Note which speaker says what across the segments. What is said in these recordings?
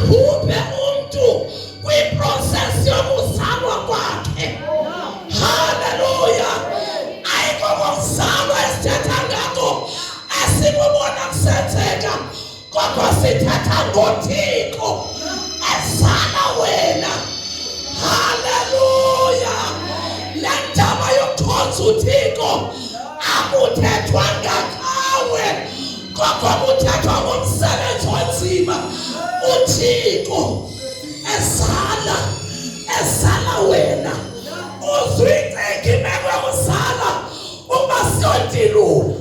Speaker 1: Abhubhe umntu kwiprocess yokuzalwa kwakhe. Haleluya! Ayikokuzalwa esithetha ngako esikubona kusenzeka, kodwa sithetha ngoThixo ezala wena. Haleluya! Le ndaba yokukhonza uThixo akuthethwa ngakawe, kodwa kuthethwa ngomsebenzi onzima uThixo ezala ezala wena. Uzuyicinga imeko yokuzala ukuba siyodilula.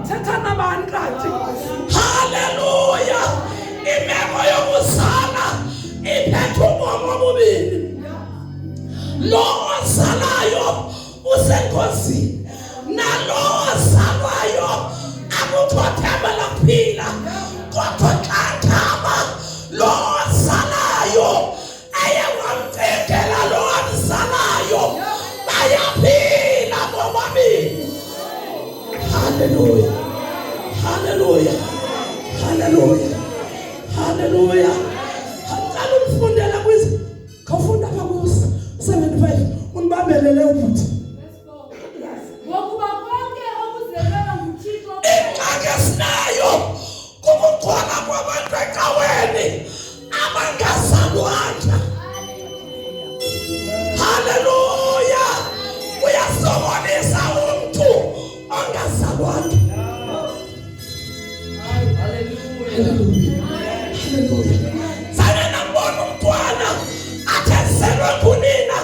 Speaker 1: Thetha nabani kanti? Haleluya! Imeko yokuzala iphethe ubomi obubini. Lo ozalayo usengozini, nalo ozalwayo akukho themba lokuphila, kodwa xa ngaba lo ozalayo eye wamcengela lo amzalayo, bayaphila bobabini. Haleluya, haleluya, haleluya, haleluya. Cela undifundela kwizi, khawufunda apha ku-75 undibambelele ubhuti.
Speaker 2: Ngokuba konke okuzelweyo nguThixo.
Speaker 1: Ingxaki esinayo kukugcwala kwabantu ecaweni abangazalwanga. Haleluya! Uyasokolisa umntu ongazalwanga. Haleluya, haleluya. Zange ndambona umntwana athi ezelwe ngunina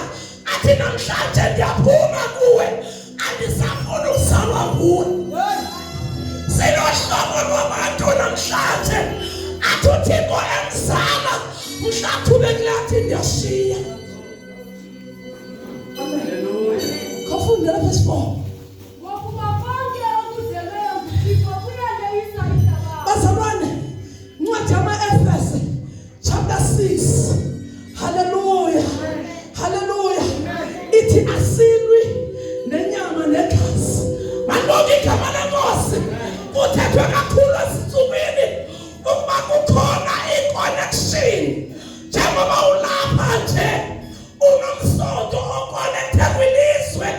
Speaker 1: athi namhlanje ndiyaphuma kuwe, andisafuni ukuzalwa nguwe. Sinohlobo lwabantu namhlanje athi uThixo emzala mhla athubekile athi ndiyashiya. Khawufundela verse 4.
Speaker 2: Ngokuba konke okuzelweyo nguThixo kuyaleyisa ihlabathi.
Speaker 1: Bazalwane, incwadi yama-Efese chapter 6. Haleluya, haleluya. Ithi asilwi nenyama negazi. Malibonge igama leNkosi. Kuthethwe kakhulu ezintsukwini ukuba kukhona i-connection. Njengoba ulapha nje unomsonto okonekthe kwilizwe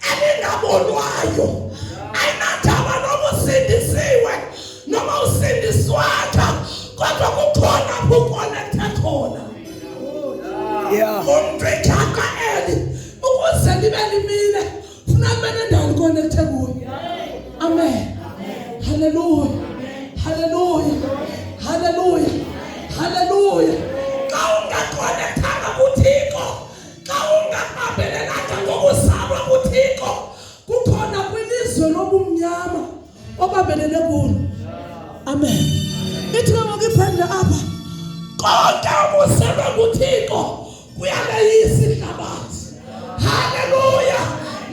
Speaker 1: elingabonwayo. Ayinandaba noma usindisiwe noma usindiswanga, kodwa kukhona apho ukonekthe khona. Umntu ikhaka eli ukuze libe limile funa kube nendawo likonekthe kuyo. Amen. Haleluya, haleluya, haleluya, haleluya. Xa ungakonekthanga kuThixo, xa ungabambelelanga ngokuzalwa kuThixo, kukhona kwilizwe lobumnyama obambelele kulo. Amen. Ithi ke ngoku iphendle apha, konke okuzelwe nguThixo kuyaleyisa ihlabathi. Haleluya!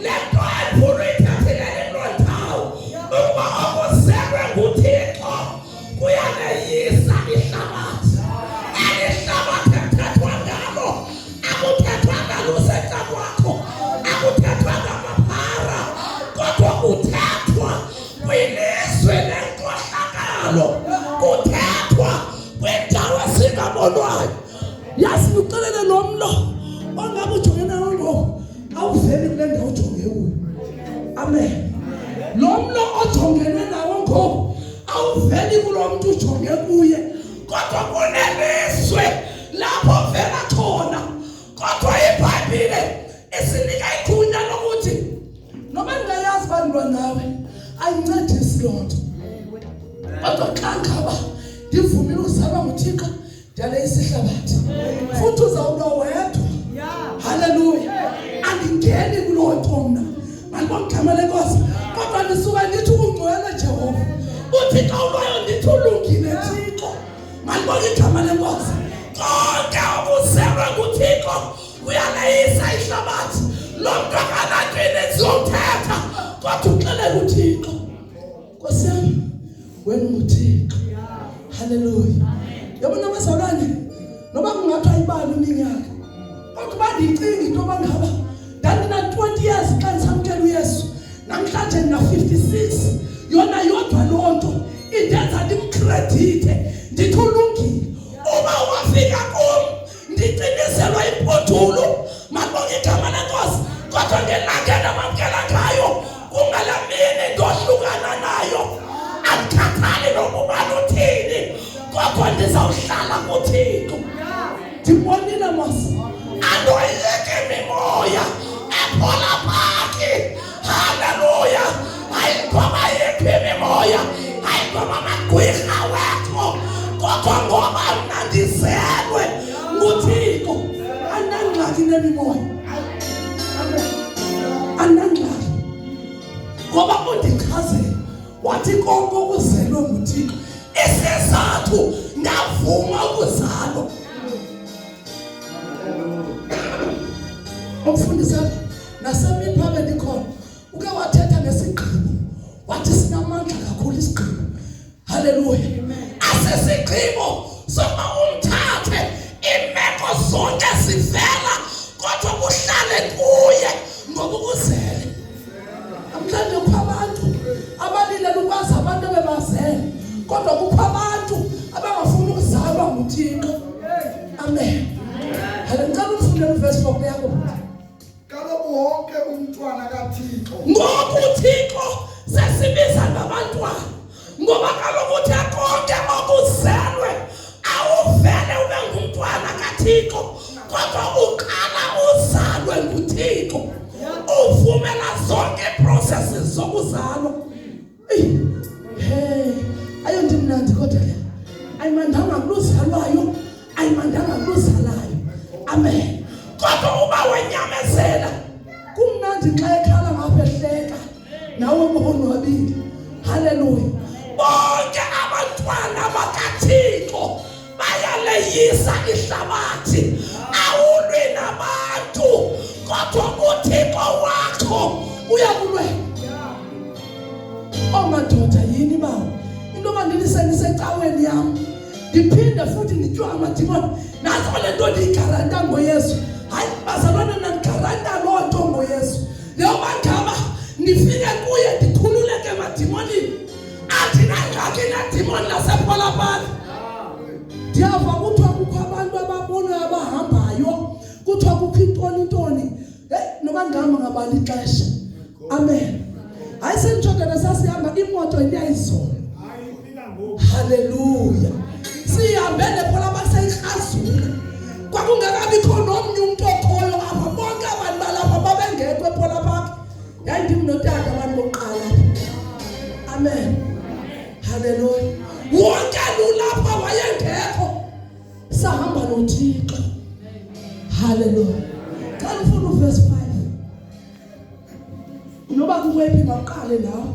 Speaker 1: Le nto endifuna uyithathilele kuloo ndawo ukuba okuzelwe nguThixo kuyaleyisa ihlabathi. Eli hlabathi ekuthethwa ngalo akuthethwa ngalusenza kwakho, akuthethwa ngamaphara, kodwa kuthethwa kwilizwe lenkohlakalo, kuthethwa kwindawo esingabonwayo. Yazi ndikuxelele, lo mlo ongabe ujongene nawo ngoku awuveli kule ndawo ujonge kuyo. Amen. Lo mlo ojongene nawo ngoku awuveli kulo mntu ujonge kuye, kodwa kunelizwe lapho vela khona. Kodwa iBhayibhile isinika igunya lokuthi noba ndingayazi uba ndilwa nawe, ayincedisi loo nto, kodwa xa ngaba ndivumile uzalwa nguThixo, ndiyaleyisa ihlabathi, futhi uzawulwa wedwa. Haleluya. Andingeni kuloo nto mna, mandibona igama leNkosi, kodwa ndisuka ndithi ungcwele Jehova. Uthi xa ulwayo ndithi ulungile Thixo. Mandibona igama leNkosi. Konke okuzelwe nguThixo uyaleyisa ihlabathi. Lo mntu akananto ininzi yothetha, kodwa uxelela uThixo, Nkosi yam, wena unguThixo. Haleluya. Yabona bazalwane, noba kungathiwa ibali iminyaka, kodwa uba ndiyicinga into yoba ngaba ndandina-20 years xa ndisamkela uYesu, namhlanje ndina-56, yona yodwa loo nto indenza ndimkredithe, ndithi ulungile. Koko ndizawuhlala kuThixo. Ndibonile mos. Andoyiki imimoya ephola phaki. Haleluya. Ayikho yiphi imimoya. Ayikho amagqwirha wethu. Koko ngoba mna ndizelwe nguThixo. Andinangxaki nemimoya. Amen. Andinangxaki. Ngoba undichazela wathi konke okuzelwe nguThixo isizathu ndavuma ukuzalwa. Umfundisi apha nasemipha bendikhona uke wathetha ngesigqibo wathi sinamandla kakhulu isigqibo. Haleluya. Asesigqibo sokuba umthathe iimeko zonke zivela kodwa kuhlale kuye ngoba ukuzele. Namhlanje kukho abantu abalilela ukwazi abantu ebebazele kodwa kukho abantu abangafuni ukuzalwa nguThixo. Amen. Hale ngicela ufundele uvesi 4 yakho.
Speaker 3: Kaloku wonke umntwana kaThixo.
Speaker 1: Ngoku uThixo sesibiza ngabantwana ngoba kaloku uthe konke okuzelwe awuvele ube ngumntwana kaThixo kodwa uqala uzalwe nguThixo uvumela zonke iiprocesses zokuzalwa. Eyi, hey, ayonto imnandi kodwa le. Ayimandanga kuluzalwayo, ayimandanga kuluzalayo. Amen. Kodwa uba wenyamezela kumnandi xa ekhala ngapha ehleka nawe ubonwabile. Haleluya. Bonke abantwana bakaThixo bayaleyisa ihlabathi. Awulwi nabantu kodwa uThixo wakho uyakulwela. Oh madoda yini bawo into yoba ndilisendisecaweni yam ndiphinde futhi nditywa amadimoni nazo le nto ndiyigaranta ngoYesu. Hayi bazalwane mna ndigaranta loo nto ngoYesu leyoba ngaba ndifike kuye ndikhululeke emadimonini. Andinangxaki nedimoni lasepholapali. Ndiyava kuthiwa kukho abantu ababonayo abahambayo kuthiwa kukho intoni intoni. Heyi noba ndihamba ngabani ixesha. Amen. Hayi senditsho sasihamba imoto intayizolo. Haleluya. Sihambe nephola baseyikrazula. Kwakungekabikho nomnye umntu okhoyo apha bonke abantu balapha babengekho ephola park. Yayindim notata abantu bokuqala. Amen. Haleluya. Wonke lulapha wayengekho. Sahamba noThixo. Haleluya. Xa ufuna uverse 5. Noba kuwephi mawuqale nawe.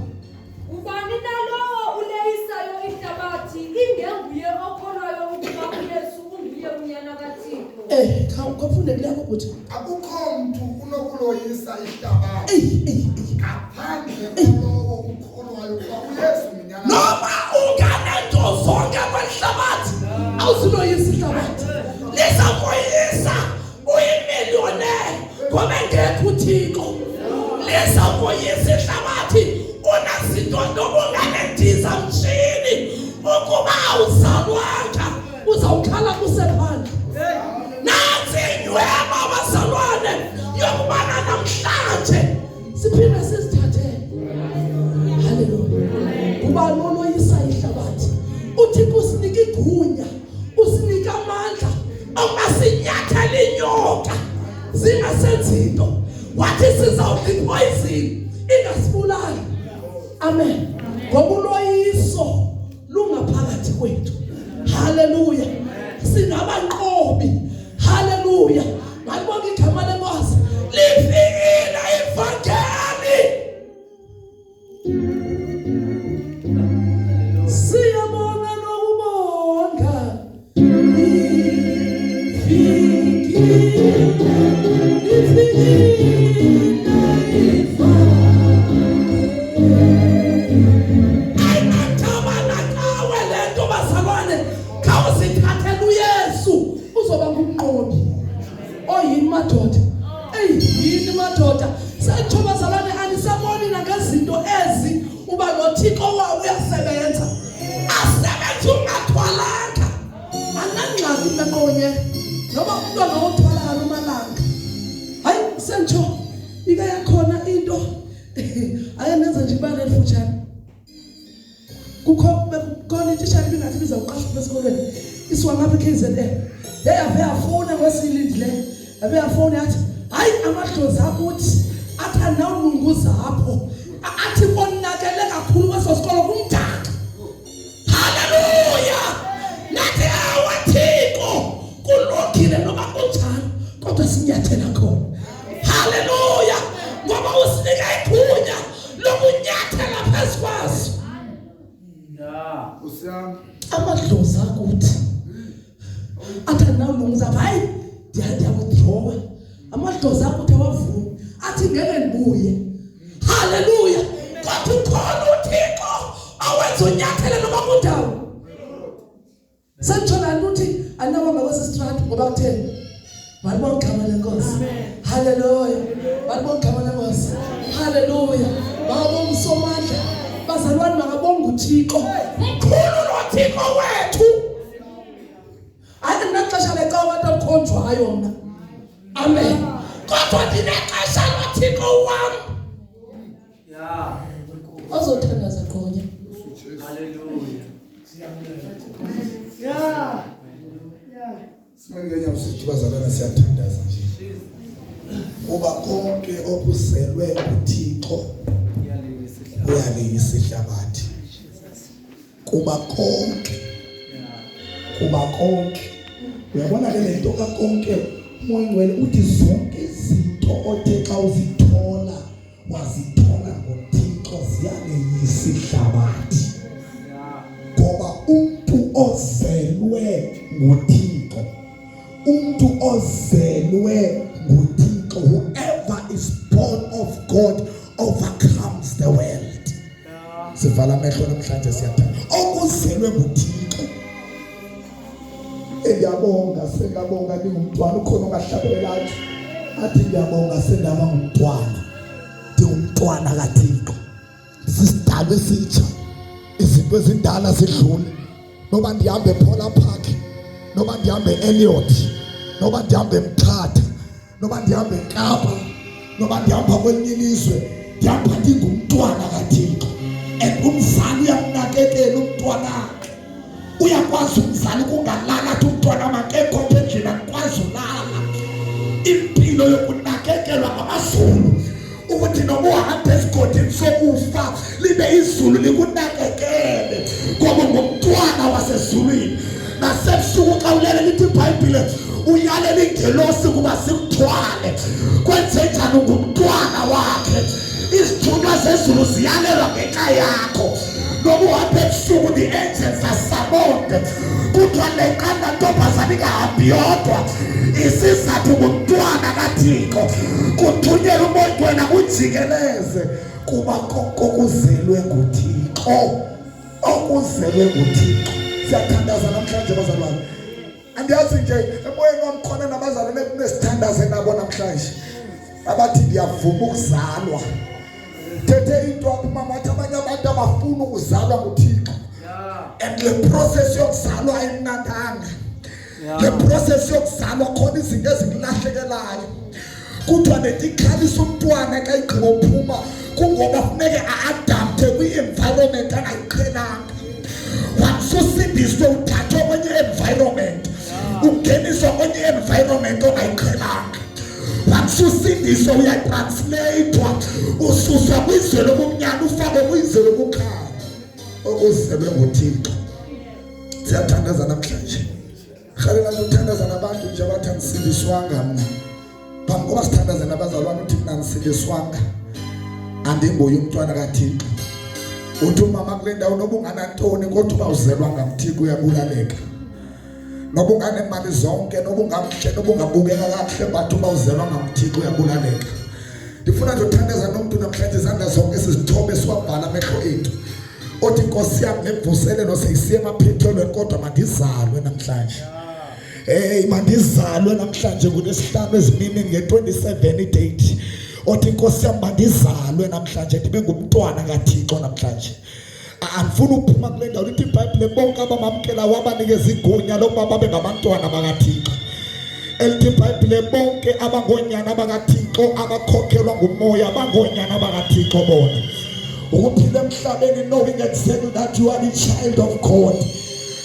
Speaker 2: Ubani na lowo uleyisayo ihlabathi ingenguye okholwayo ukuba uYesu unguye unyana kaThixo?
Speaker 1: Eh, khawufunde kule yakho bhuti.
Speaker 3: Akukho mntu unokuloyisa ihlabathi
Speaker 1: Eyi, eyi, eyi.
Speaker 3: ngaphandle kwalowo ukholwayo ukuba uYesu ngunyana.
Speaker 1: Noma unganento zonke kwelihlabathi awuzuloyisa ihlabathi. Liza koyisa uyimillionaire ngoba engekho uThixo. Liza koyisa ihlabathi unazinto noba unganendiza mtshini ukuba awuzalwanga uzawukhala kusephandle. Nantsi inyweba bazalwane yokubana namhlanje siphinde sizithathele. Haleluya. Ubani oloyisa ihlabathi? uThixo usinika igunya, usinika amandla okuba sinyathele inyoka zingasenzi into. Wathi sizawudla ipoison ingasibulali. Amen. Ngoba uloyiso lungaphakathi kwethu. Haleluya. Singabanqobi. Haleluya. Malibonke igama leNkosi. Lifikile ivangeli. Siyabonga nokubonga. Lifikile, lifikile ivangeli. Ayinandaba nakawe le nto bazalwane. Khawuzithathele uYesu uzoba ngumnqobi. Oyini madoda? Eyi yini madoda? Senditsho bazalwane anisaboni nangezinto ezi uba lo Thixo wawo uyasebenza. Asebenze ungathwalanga. Anangxaki mna qonye. Noba umntu angawothwala alumalanga. Hayi senditsho ike yakhona into ayenenza nje ibali elifutshane. Kukho bekukhona itishara ibingathi Ingathi bizawuqashwa apha esikolweni isiwa ngapha e-KZN. Yeyi ave yafowuna kwesiyilindileyo, ave yafowuna yathi hayi amadlozi akuthi athi andinawulunguza apho, athi konakele kakhulu kweso sikolo kumdaka. Haleluya! Nathi awa Thixo, kulungile noba kunjalo, kodwa sinyathela khona. Haleluya! Ngoba usinika igunya lokunyathela phezu kwaso.
Speaker 3: Nkosi yami.
Speaker 1: Amadlozi akuthi athi andinawulungisa apha, hayi ndiyawudrowa. Amadlozi akuthi awavumi, athi ngeke ndibuye. Haleluya! Kodwa ukhona uThixo awenza unyathele noba kundawo. Senditsho laa nto uthi andinawuhamba kwesi sitrato ngoba kutheni? Malibonge igama lenkosi. Haleluya. Malibonge igama lenkosi. Haleluya. Makabonge uSomandla. Bazalwane, makabonge uThixo. Mkhulu lo Thixo wethu. Hayi, ndinexesha lecawa abantu alikhonjwayo mna. Amen. Kodwa ndinexesha loThixo wam. Ozothandaza qonya.
Speaker 4: Hallelujah.
Speaker 3: Simele ngenyawo sithi bazalwane siyathandaza nje. Kuba konke okuzelwe nguThixo uyaleyisa ihlabathi. Kuba konke, kuba konke. Uyabona ke lento kakonke, uMoya Oyingcwele uthi zonke izinto othe xa uzithola wazithola ngoThixo ziyaleyisa ihlabathi. Ngoba umntu ozelwe nguThixo, umntu ozelwe nguThixo, whoever is born of God overcomes the world. Sivala amehlo namhlanje, siyathanda okuzelwe nguThixo. Ngiyabonga, sengabonga ngingumntwana. Ukhona ongahlabelela athi athi ngiyabonga sendaba ngumntwana, ndingumntwana kaThixo, sisidalwa esitsha, izinto ezindala zidlule. Noba ndihambe ePhola Park, noba ndihambe e-Elliot, noba ndihambe eMthatha, noba ndihamba eKapa, noba ndihamba kwelinye ilizwe, ndihamba ndingumntwana kaThixo. And umzali uyamnakekela umntwanakhe. Uyakwazi umzali ukungalala athi umntwana makekho apha endlini, andikwazi ulala. Impilo yokunakekelwa ngamazulu, ukuthi noma uhamba esigodini sokufa libe izulu likunakekele ngoba ngumntwana wasezulwini. Nasebusuku xa ulele, lithi iBhayibhile uyalela ingelosi kuba zikuthwale. Kwenze njani? Ungumntwana wakhe, izithunywa zezulu ziyalelwa ngenxa yakho. Noba uhamba ebusuku, the angels are summoned. Kuthiwa le nqanda ntombazana ingahambi yodwa, isizathu ngumntwana kaThixo. Kuthunyelwa uMoya wena kujikeleze, kuba kokuzelwe nguThixo, okuzelwe nguThixo. Siyathandaza namhlanje bazalwane. Andiyazi nje emoyeni wami khona nabazalwane kunesithandaze nabo namhlanje abathi ndiyavuma ukuzalwa. Thethe into apha umama, wathi abanye abantu abafuna ukuzalwa nguThixo, and le process yokuzalwa ayimnandanga. Le process yokuzalwa khona izinto ezikulahlekelayo. Kuthiwa lento ikhalisa umntwana xa igqiba uphuma kungoba funeke a-adapte kwi-environment angayiqhelanga. Once usindiswe, uthathwe kwenye environment, ungeniswa kwenye environment ongayiqhelanga. Once usindiswe, uyatranslatewa, ususwa kwizwe lobumnyama ufakwe kwizwe lokukhanya. Okuzelwe nguThixo. Siyathandaza namhlanje. Rhalela nje uthandaza nabantu nje abathi andisindiswanga mna. Phambi koba sithandaze nabazalwane, uthi mna andisindiswanga, andinguye umntwana kaThixo. Uthi umama kule ndawo, noba unganantoni kodwa uba uzelwanga nguThixo uyabulaleka. Noba unganemali zonke, noba ungamhle, noba ungabukeka kakuhle, but uba uzelwanga nguThixo uyabulaleka. Ndifuna nje uthandaza nomntu namhlanje, izandla zonke sizithobe, siwabhala amehlo ethu, othi Nkosi yami, nemvuselelo seyisiya emaphethelweni, kodwa mandizalwe namhlanje. Hey, mandizalwe namhlanje ngolwesihlanu ezimini nge-27 idate. Othi Nkosi yami, mandizalwe namhlanje, ndibe ngumntwana kaThixo namhlanje, andifuna uphuma kule ndawo. Lithi iBhayibhile bonke abamamkela wabanikeza igunya lokuba babe ngabantwana bakaThixo. Elithi iBhayibhile bonke abangoonyana bakaThixo abakhokhelwa nguMoya bangoonyana bakaThixo bona. Ukuphila emhlabeni knowing exactly that you are the child of God.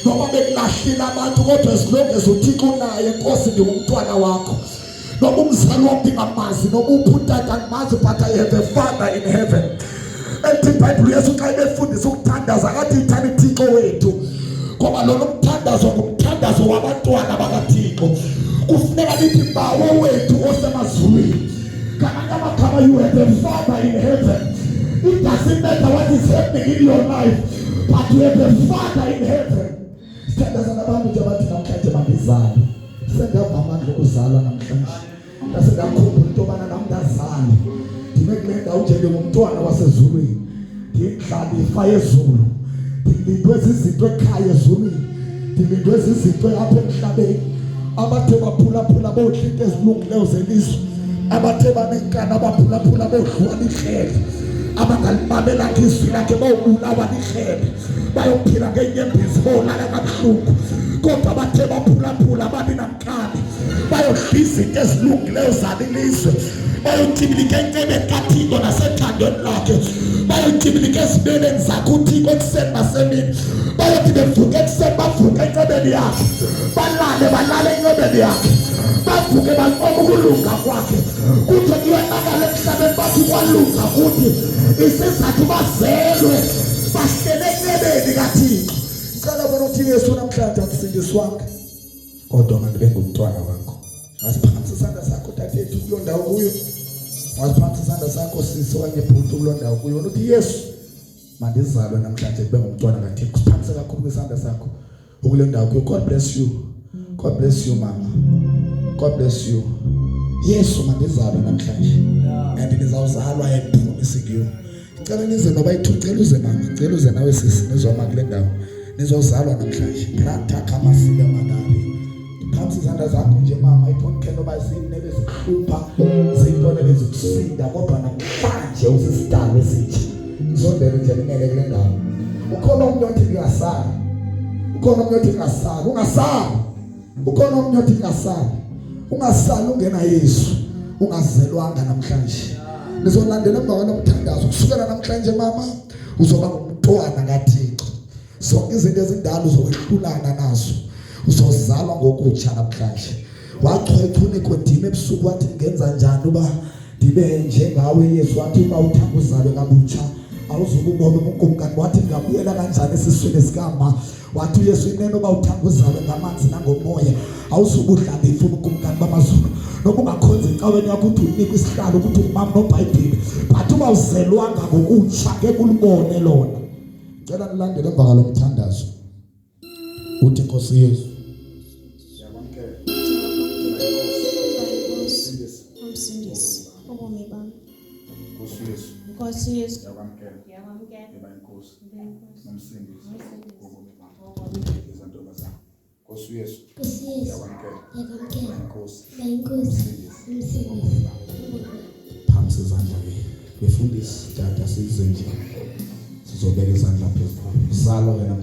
Speaker 3: Noba bekulahlile abantu kodwa as long as uThixo unaye Nkosi ndingumntwana wakho. Noba umzali wam ndingamazi, noba uphi utata andimazi, but I have a father in heaven. Elithi iBhayibhile uYesu xa ebefundisa ukuthandaza akathi ithani Thixo wethu, ngoba lona umthandazo ngumthandazo wabantwana bakaThixo. Kufuneka lithi Bawo wethu osemazulwini. Ngamanye amagama, you have a father in heaven. It doesn't matter what is happening in your life, but you have a father in heaven. Sithandaza nabantu nje abathi namhlanje mandizalwe. Sendava amandla okuzalwa namhlanje. Ndase ndakhumbula into yobana nam ndazalwa. Ndime kule ndawo nje ndingumntwana wasezulwini. Ndiyindlalifa yezulu. Ndilindwe zizinto ekhaya ezulwini. Ndilindwe zizinto apha emhlabeni. Abathe baphulaphula bodla into ezilungileyo zelizwe. Abathe banenkani abaphulaphula bodliwa lihlele. Abangalimamelanga izwi lakhe bawubulawa lihlele. Bayophila ngeenyembezi bolala kabuhlungu. Kodwa abathe baphulaphula babi namkani. Bayodla izinto ezilungileyo zalilizwe. Bayotyibilika encebeni kaThixo nasethandweni lakhe. Bayotyibilika ezibeleni zakhe uThixo ekuseni nasemini. Bayothi bevuka ekuseni bavuke encebeni yakhe. Balale balale encebeni yakhe. Bavuke bancome ukulunga kwakhe. Kuthi kuyonakala emhlabeni bathi kwalunga kuthi isizathu bazelwe bahlele encebeni kaThixo. Ngicela bona uthi Yesu namhlanje andisindiswanga kodwa mandibe ngumntwana wakho. Masiphakamisa isandla sakho dadethu kuloo ndawo kuyo. Masiphakamisa isandla sakho sisi okanye bhuti kuloo ndawo kuyo. Uthi Yesu mandizalwe namhlanje kube ngumntwana kaThixo. Siphakamise kakhulu kwisandla sakho ukule ndawo kuyo. God bless you. God bless you mama. God bless you. Yesu mandizalwe namhlanje. And nizawuzalwa I am promising you. Ngicela nize noba ithu ngicela uze mama, ngicela uze nawe sisi nizoma kule ndawo. Nizozalwa namhlanje. Granta kamasika manari. Phamsi izandla zakho nje mama, I don't care noba zini nebezikuhlupha, zintoni ebezikusinda kodwa namhlanje usisidalwa esitsha. Nisondele nje nimele kule ndawo. Ukhona omnye othi ndingasali. Ukhona omnye othi ndingasali. Ungasali. Ukhona omnye othi ndingasali. Ungasali ungena Yesu. Ungazelwanga namhlanje. Nizolandela emva kwalo mthandazo. Kusukela namhlanje mama uzoba ngumntwana kaThixo. Zonke izinto ezindala uzowehlulana nazo. Uzozalwa ngokutsha namhlanje. Wachwechwa uNikodimo ebusuku wathi ngenza njani uba ndibe njengawe Yesu? Wathi uba uthanda uzalwe kabutsha awuzukubona ubukumkani. Wathi ndingabuyela kanjani esiswini sikama? Wathi uYesu inene uba uthanda uzalwe ngamanzi nangomoya awuzubudla lifa ubukumkani bamazulu. Noba ungakhonza ecaweni yakho uthi unikwe isihlalo ukuthi ungumama noBhayibhile, but uba uzelwanga ngokutsha ngeke ulibone lona. Cela nilandele emva kwalo mthandazo. Uthi Nkosi Yesu,
Speaker 5: Umsindisi ubomi bam.
Speaker 6: Nkosi Yesu,
Speaker 5: Nkosi Yesu,
Speaker 6: ndiyakwamkela.
Speaker 5: ndiyakwamkela.
Speaker 6: Yiba inkosi
Speaker 5: Ibe inkosi
Speaker 6: nomsindisi
Speaker 5: nomsindisi
Speaker 6: wobomi bam.
Speaker 5: wobomi.
Speaker 6: Yiza ntombazana. Nkosi Yesu,
Speaker 7: Nkosi Yesu,
Speaker 6: ndiyakwamkela.
Speaker 7: ndiyakwamkela.
Speaker 6: Yiba inkosi
Speaker 7: Yiba inkosi
Speaker 6: nomsindisi
Speaker 7: nomsindisi
Speaker 6: wobomi bam.
Speaker 7: wobomi bam.
Speaker 3: Phamisa izandla ke. Befundisi tata size nje. Sizobeka izandla phezulu. Zalwa wena.